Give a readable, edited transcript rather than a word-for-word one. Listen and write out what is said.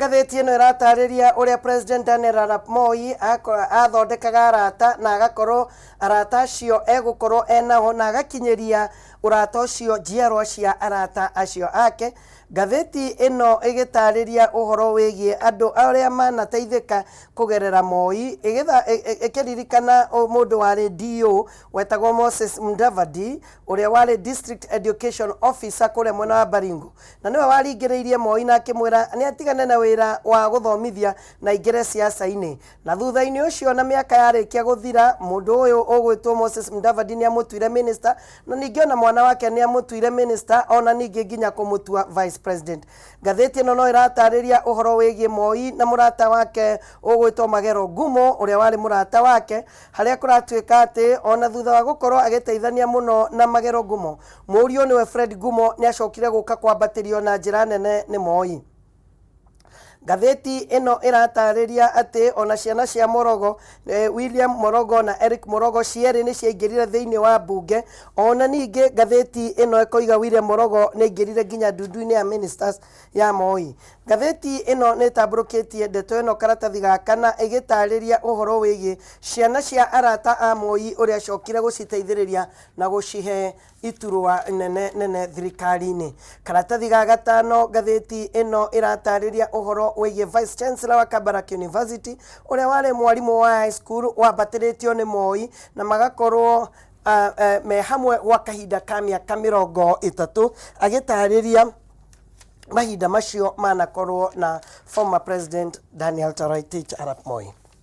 Ngathĩti ĩno ĩratarĩria ũrĩa President Daniel Arap Moi athondekaga arata na agakorwo arata acio egũkorwo enao na agakinyĩria ũrata ũcio njiarwa cia arata acio ake. Ngathĩti ĩno ĩgĩtarĩria ũhoro wĩgiĩ andũ arĩa manateithĩka kũgerera Moi, ĩkĩririkana mũndũ warĩ DO wetagwo Moses Mudavadi ũrĩa warĩ District Education Officer kũrĩa mwena wa Baringo. Na nĩwe waringĩrĩirie Moi na akĩmwĩra nĩ atigane na wĩra wa gũthomithia na aingĩre siasa-inĩ. Na thutha-inĩ ũcio na mĩaka yarĩkia gũthira, mũndũ ũyũ ũgwĩtwo Moses Mudavadi nĩ amũtuire minister, na ningĩ ona mwana wake nĩ amũtuire minister, ona ningĩ nginya kũmũtua vice president. Ngathĩti ĩno no ĩratarĩria ũhoro wĩgiĩ Moi na mũrata wake ũgwĩtwo Magero Ngumo, ũrĩa warĩ mũrata wake, harĩa kũratuĩka atĩ ona thutha wa gũkorwo agĩteithania mũno na Magero Ngumo, Mũriũ nĩwe Fred Ngumo nĩ acokire gũka kwambatĩrio na njĩra nene nĩ Moi. Ngathĩti ĩno ĩratarĩria atĩ ona ciana cia Morogo, William Morogo na Eric Morogo cierĩ nĩ ciaingĩrire thĩinĩ wa mbunge. Ona ningĩ ngathĩti ĩno ĩkoiga William Morogo nĩ aingĩrire nginya ndundu-inĩ ya ministers ya Moi. Ngathĩti ĩno nĩ ĩtambũrũkĩtie ndeto ĩno karatathi ga kana ĩgĩtarĩria ũhoro wĩgiĩ ciana cia arata a Moi ũrĩa acokire gũciteithĩrĩria na gũcihe iturwa nene nene thirikari-inĩ. Karatathi ga gatano ngathĩti ĩno ĩratarĩria ũhoro wĩgiĩ Vice Chancellor wa Kabarak University ũrĩa warĩ mwarimũ wa high school wambatĩrĩtio nĩ Moi na magakorwo me hamwe gwa kahinda ka mĩaka 30 agĩtarĩria mahinda macio manakorwo na former President Daniel Toroitich arap Moi.